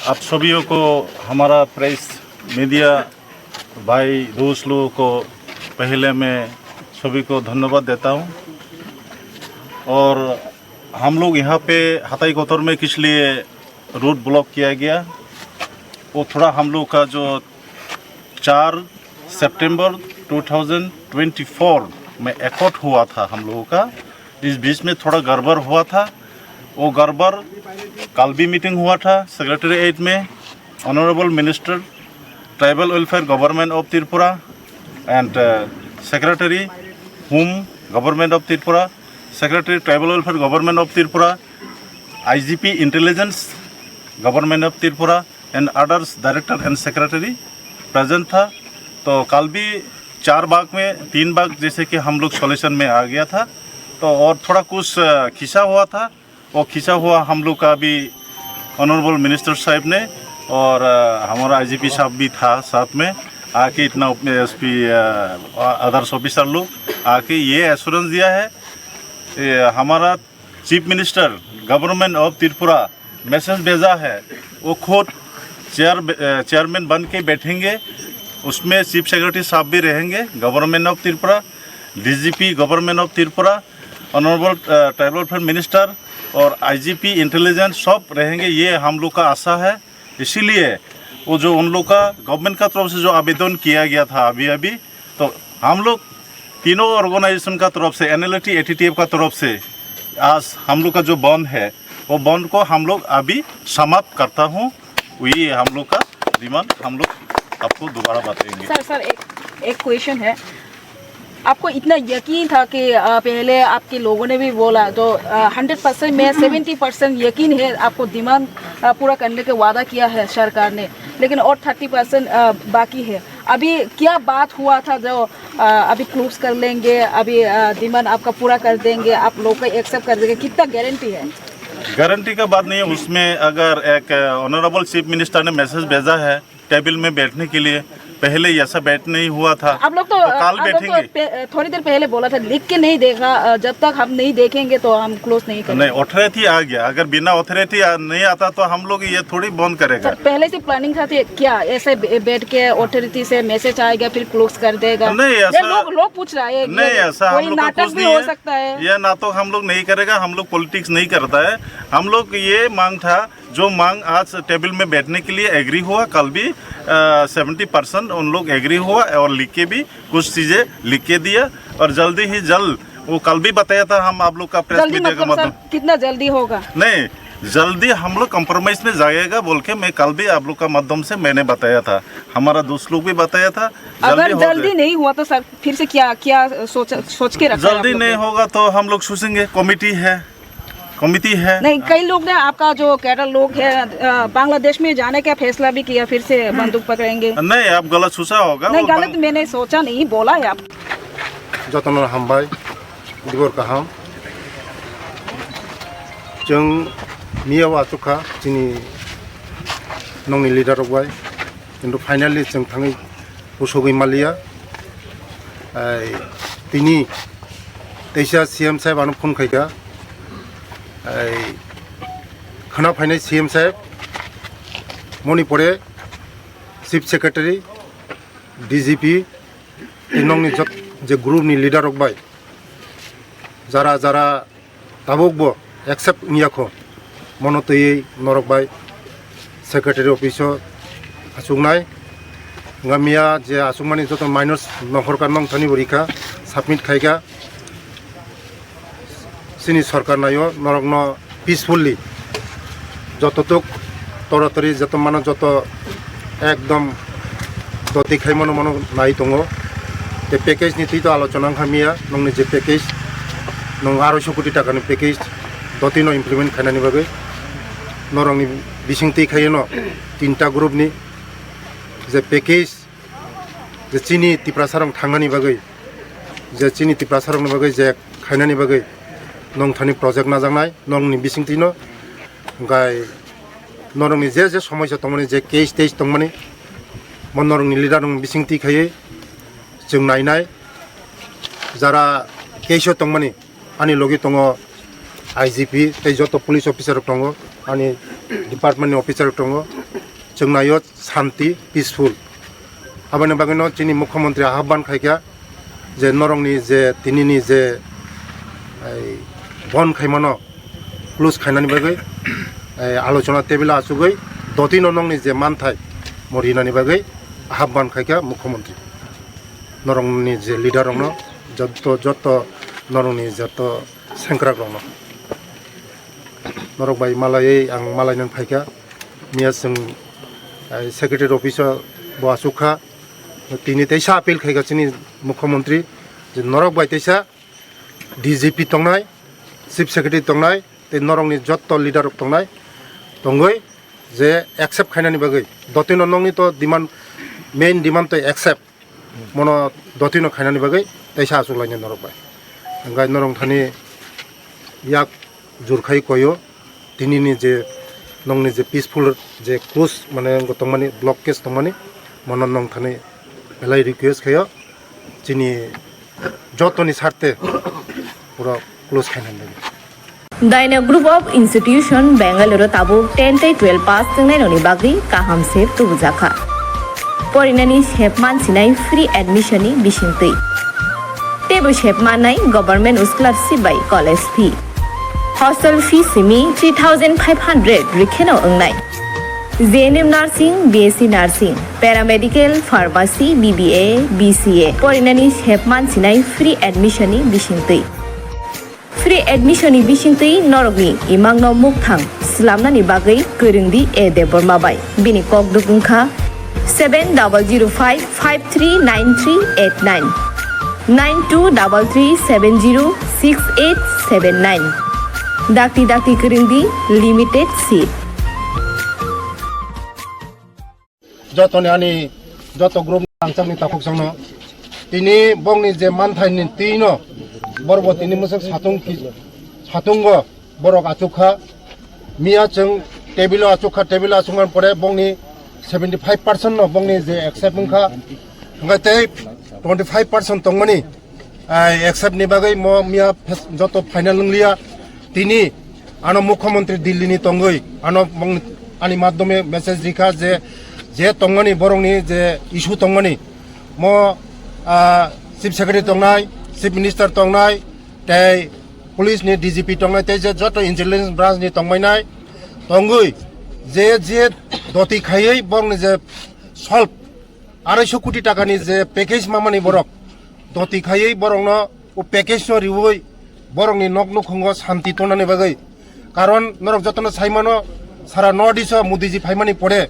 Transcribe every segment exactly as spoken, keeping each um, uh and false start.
आप सभी को हमारा प्रेस मीडिया भाई दोस्त लोगों को पहले मैं सभी को धन्यवाद देता हूँ। और हम लोग यहाँ पे हताई कोतर में किस लिए रोड ब्लॉक किया गया, वो थोड़ा हम लोग का जो चार सितंबर दो हज़ार तेईस में एकॉर्ड हुआ था हम लोगों का, इस बीच में थोड़ा गड़बड़ हुआ था। वो गड़बड़ कल भी मीटिंग हुआ था सेक्रेटेरिएट में। Honourable minister tribal welfare government of Tripura and secretary home government of Tripura, secretary tribal welfare government of Tripura, IGP intelligence government of Tripura and others director and secretary present था। तो कल भी चार भाग में तीन भाग जैसे कि हम लोग सॉल्यूशन में आ गया था। तो और थोड़ा कुछ अ, खिंचा हुआ था, वो खिंचा हुआ हम लोग का भी ऑनरेबल मिनिस्टर साहब ने और अ, हमारा आईजीपी साहब भी था साथ में, आके इतना एसपी अदर्स ऑफिसर लोग आके ये एश्योरेंस दिया है। ये हमारा chief minister government of Tripura message भेजा है, वो खुद चेयर चेयरमैन बन के बैठेंगे। उसमें चीफ सेक्रेटरी साहब भी रहेंगे, government of Tripura, DGP government of Tripura, honourable tribal welfare minister और आईजीपी इंटेलिजेंस सब रहेंगे, ये हम लोग का आशा है। इसीलिए वो जो उन लोग का गवर्नमेंट का तरफ से जो आवेदन किया गया था अभी अभी, तो हम लोग तीनों ऑर्गेनाइजेशन का तरफ से, एनएलएटी एटीटीएफ का तरफ से आज हम लोग का जो बंद है, वो बंद को हम लोग अभी समाप्त करता हूँ। वही हम लोग का डिमांड हम लोग आपको दोबारा बताएंगे। सर सर एक एक क्वेश्चन है। आपको इतना यकीन था कि अ, पहले आपके लोगों ने भी बोला, तो हंड्रेड परसेंट में सेवेंटी परसेंट यकीन है आपको डिमांड पूरा करने के वादा किया है सरकार ने, लेकिन और थर्टी परसेंट बाकी है। अभी क्या बात हुआ था जो अ, अभी क्लोज कर लेंगे, अभी डिमांड आपका पूरा कर देंगे, आप लोग का एक्सेप्ट कर देंगे, कितना गारंटी है? गारंटी का बात नहीं है उसमें। अगर एक ऑनरेबल चीफ मिनिस्टर ने मैसेज भेजा है टेबल में बैठने के लिए, पहले ऐसा बैठ नहीं हुआ था। आप लोग तो तो कल आप लोग तो बैठेंगे। पे- थोड़ी देर पहले बोला था, लिख के नहीं देखा, अ, जब तक हम नहीं देखेंगे तो हम क्लोज नहीं करेंगे। नहीं, अथॉरिटी आ गया। अगर बिना अथॉरिटी नहीं आता तो हम लोग ये थोड़ी बंद करेगा। सर, पहले से प्लानिंग था, तो क्या ऐसे बे- बैठ के अथॉरिटी से मैसेज आएगा फिर क्लोज कर देगा? नहीं, ये ऐसा लोग लोग पूछ रहा है, नहीं, ये ऐसा कोई हम लोग का नाटक कुछ भी नहीं हो है। सकता है। ये नाटक हम लोग नहीं करेगा, हम लोग पॉलिटिक्स नहीं करता है। हम लोग ये मांग था, जो मांग आज टेबल में बैठने के लिए एग्री हुआ, कल भी सेवेंटी परसेंट उन लोग एग्री हुआ और लिख के भी कुछ चीजें लिख के दिया और जल्दी ही जल्द, वो कल भी बताया था हम आप लोग का प्रेस जल्दी मीडिया का मतलब सर, माध्यम। कितना जल्दी होगा? नहीं, जल्दी हम लोग कॉम्प्रोमाइज में जाएगा बोल के मैं कल भी आप लोग का माध्यम से मैंने बताया था, हमारा दोस्त लोग भी बताया था। अगर जल्दी हो जल्दी जाए। नहीं हुआ तो सर फिर से क्या क्या सोच सोच के रखा है आप जल्दी लोग नहीं ने? होगा तो हम लोग सोचेंगे, कमेटी है, कमेटी है। नहीं, कई लोग ने आपका जो कैडर लोग है, अ, बांग्लादेश में जाने का फैसला भी किया, फिर से बंदूक पकड़ेंगे। नहीं, आप गलत सोचा होगा, नहीं, वो गलत बंग- मैंने सोचा नहीं, बोला है आप। Jotono hambai, dibor kaham. Chwng miyao achukha chini nongni leader rok bai, kintu finally chwng thangwi pusugwi maliya. Ai, tini teisa C M saheb ano phone khaikha. Ai, khwna phainai C M saheb, moni pore Chief Secretary, D G P, tei nokni jot-, je group ni leader rok bai, jara jara tabuk bo accept wngya kho, mono twiwi norok bai secretary office o achuknai. Wngkha miya je achukmani joto minus nohorkha, nongthani bo rikha, submit khaikha. Chini sorkar naio norokno peacefully joto tok toratori joto mano joto ekdom doti khai mano mano nai tongo. Tei package ni twi to alochona wngkha miya, nongni je package, nong aroiso koti taka ni package doti no implement khainani bagwi norokni bising twi khaiwi no tinta group ni je package, je chini Tiprasa rok thangnani bagwi, je chini Tiprasa rokni bagwi je khainani bagwi nongthani project najaknai, nongni bisingtwino, hwnkhe norokni je je somosya tongmani, je case tais tongmani, bo norokni leader rokni bisingtwi khaiwi chwng nainai. Jara case o tongmani, ani logi tongo I G P tei joto police officer rok tongo, ani department ni officer rok tongo, chwng naio shanti, peaceful. Aboni bagwino chini mukhyamantri ahban khaikha je norokni je tinini je, ei, bon khaimano close khainani bagwi, ei, alochona table o achugwi dotino nokni je manthai mo rinani bagwi ahban khaikha mukhyamantri. Norokni je leader rokno, joto, joto norokni joto sengkrak rokno. Norok bai malaiwi ang malainani phaikha. Miya chwng, eh, secretary office o bo achukha. Tini teisa appeal khaikha chini mukhyamantri je norok bai teisa D G P tongnai, chief secretary tongnai, tei norokni joto leader rok tongnai, tongwi je accept khainani bagwi. Dotino nokni to demand, main demand to accept. Mono dotino khainani bagwi teisa achuk lainai norok bai. Hwnkhai norok thani yak jurkhai koyo, tinini je nokni je peaceful je close mane wngkha tongmani, blockage tongmani, mono nong thani belai request khayo, chini jotoni sarte pura close khainani bagwi. Daina Group of Institution Bangalore tabuk ten tei twelve pass wngnai rokni bagwi kaham se tubujakha. Porinani sep mansinai free admission ni bisingtwi. Teibo sep mannai government scholarship bai college fee. Hostel fee simi three thousand five hundred rikheno wngnai. J N M Nursing, B S C Nursing, Paramedical, Pharmacy, B B A, B C A porinani sep mansinai free admission ni bisingtwi. Free admission ni bisingtwi norokni imangno mukthang slamnani bagwi kwrwngdi A Debbarma bai. Bini kokduk wngkha seven double zero five five three nine three eight nine, nine two double three seven zero six eight seven nine. Dakti dakti kwrwngdi, limited seat. Jotoni ani joto group ni rangchakni takhuk changno. Tini bongni je manthai ni twi no borok bo tini mwswk satung ki-, satungo borok achukha. Miya chwng table o achukha, table o achukmani pore bongni seventy five percent no bongni je accept wngkha. Hwnkhe tei twenty five percent tongmani, ai, accept ni bagwi mo miya fes-, joto final wnglia. Tini ano mukhyamantri Delhi ni tongwi ano bong-, ani madhyome message rikha je, je tongmani borokni je issue tongmani mo, ah, chief secretary tongnai, chief minister tongnai, tei police ni D G P tongnai, tei je joto intelligence branch ni tongmainai tongwi je, je doti khaiwi borokni je solve arai so koti taka ni je package mamani borok doti khaiwi borokno o package no riwi borokni nok nukhungo shanti tongnani bagwi. Karon norok jotono saimano, sara North East o Modi ji phaimani pore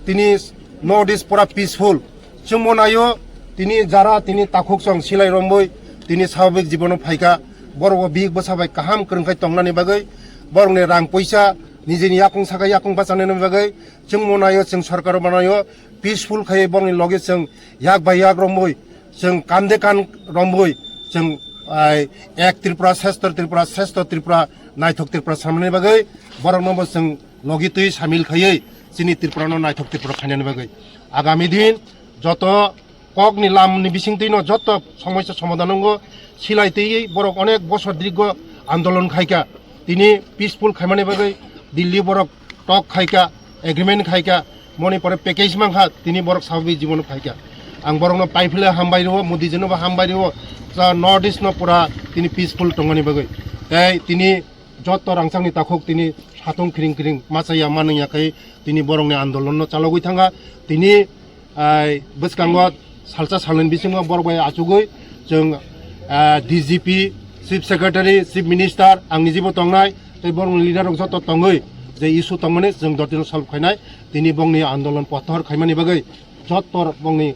tini North East pura peaceful. Chwngmo naio tini jara tini takhuk chwng silai romwi tini swababik jibono phaikha. Borok bo bihik bwsa bai kaham kwrwngkhai tongnani bagwi, borokni rang poisa nijini yakung saka yakung bachanani bagwi chwngmo naio, chwng sorkar manaio peaceful khai borokni loge chwng yak bai yak romwi, chwng kande kan romwi, chwng, ai, ek Tripura, sreshto Tripura, sreshto Tripura, naithok Tripura samani bagwi borokno bo chwng logi twi samil khaiwi chini Tripura no naithok Tripura khainani bagwi agami din joto kokni lamni bisingtwi no joto somosya somadhan wngo. Silai twiwi borok onek bosor dirgo andolon khaikha, tini peaceful khaimani bagwi Delhi borok tok khaikha, agreement khaikha, moni pore package mankha, tini borok swababik jibono phaikha. Ang borokno paiphile hambai rwo, Modi jino bo hambai rwo, sa North East no pura tini peaceful tongmani bagwi. Tei tini joto rangchakni takhuk tini satung khiring khiring machaya manwngya khai tini borokni andolonno chalogwi thangkha. Tini, ai, bwskango salsa salnwi bisingo borok bai achugwi chwng, ah, D G P, Chief Secretary, Chief Minister, ang nijibo tongnai, tei borokni leader rok joto tongwi je issue tongmani chwng dotino solve khainai. Tini bongni andolon pothor khaimani bagwi joto bongni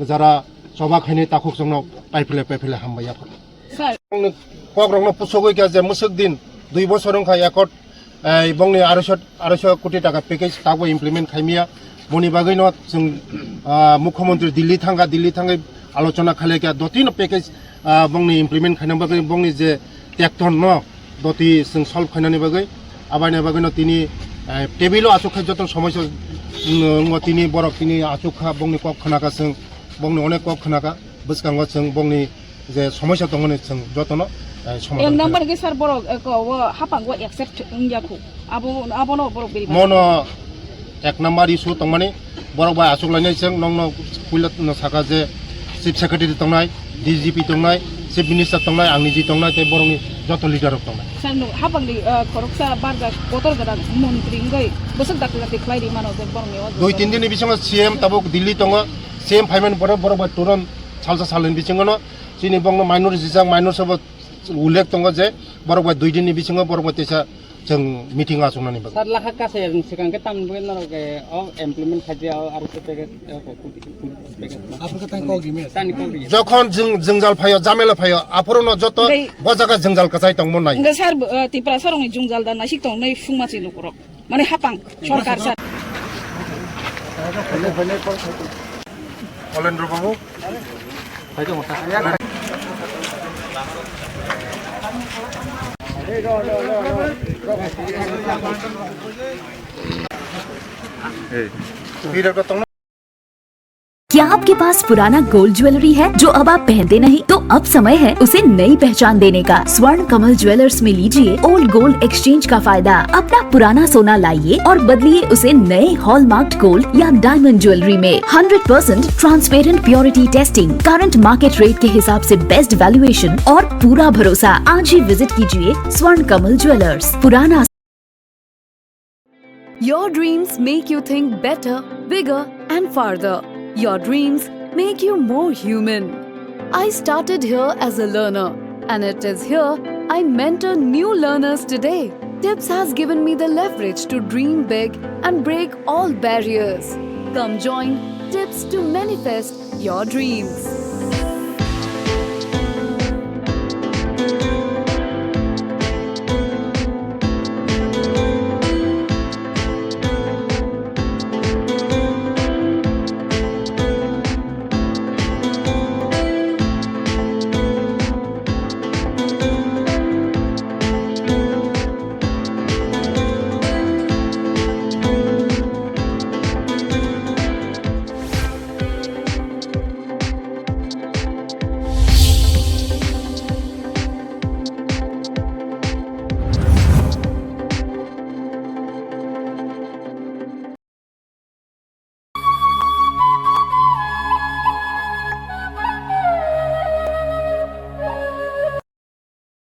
jara choba khainai takhuk chwngno paiphile paiphile hambai yaphar. Sir. Bongni kokrokno pusogwi kha je mwswk din dui bosor wngkha accord, eh, bongni aroiso, aroiso koti taka package tabuk implement khaimya. Boni bagwino chwng, ah, mukhyamantri Delhi thangkha, Delhi thangwi alochona khlaikha, dotino package, ah, bongni implement khaina bagwi bongni je tekton no doti chwng solve khainani bagwi, abaini bagwino tini, eh, table o achuk khai joto somosya, mm, ngo tini borok tini achuk kha, bongni kok khna kha chwng, bongni onek kok khna kha, bwskango chwng bongni je somosya tongmani chwng jotono Ek number ke sir borok, eh, ko, o hapang o accept wngya khu. Abo, abono borok beri. Mono ek number issue tongmani, borok bai aswk lainai chwng nongno puila no saka je Chief Secretary tongnai, D G P tongnai, Chief Minister tongnai, ang niji tongnai, tei borokni joto leader rok tongnai. Sir, no, hapangni, eh, khoroksa barjak kotor gwnang montri wngwi bwswk dakti dakti khlai ri mano je borokni o. Dui tin din ni bisingo C M tabuk Delhi tongo, C M phaimani pore borok bai turon salsa salni bisingo no chini bongno minor jijak, minor sabo ullek tongo je borok bai dui din ni bisingo borok bai teisa chwng meeting achuknani bagwi. Sir, lakha kasai swkang khe tamni bagwi norok, eh, o implement khaijak o R S A package, eh, package no. Aphuru khe tang kok rime. Tani kok rime. Jokhon jwng-, jwngjal phaio, jamela phaio, aphuru no joto bo jaga jwngjal kwchai tongmo nai. Hwnkhe sir, eh, Tiprasa rokni jwngjal da naisik tongnai phungma chini borok. Mane hapang sorkar sir. Olendro babu. Hey. क्या आपके पास पुराना gold jewellery है जो अब आप पहनते नहीं? तो अब समय है उसे नई पहचान देने का। स्वर्ण कमल ज्वेलर्स में लीजिए ओल्ड गोल्ड एक्सचेंज का फायदा। अपना पुराना सोना लाइए और बदलिए उसे नए हॉलमार्क्ड गोल्ड या डायमंड ज्वेलरी में। Hundred percent transparent purity testing, current market rate के हिसाब से बेस्ट वैल्यूएशन और पूरा भरोसा। आज ही विजिट कीजिए स्वर्ण कमल ज्वेलर्स, पुराना। Your dreams make you think better, bigger, and farther. Your dreams make you more human. I started here as a learner, and it is here I mentor new learners today. Tips has given me the leverage to dream big and break all barriers. Come join Tips to manifest your dreams.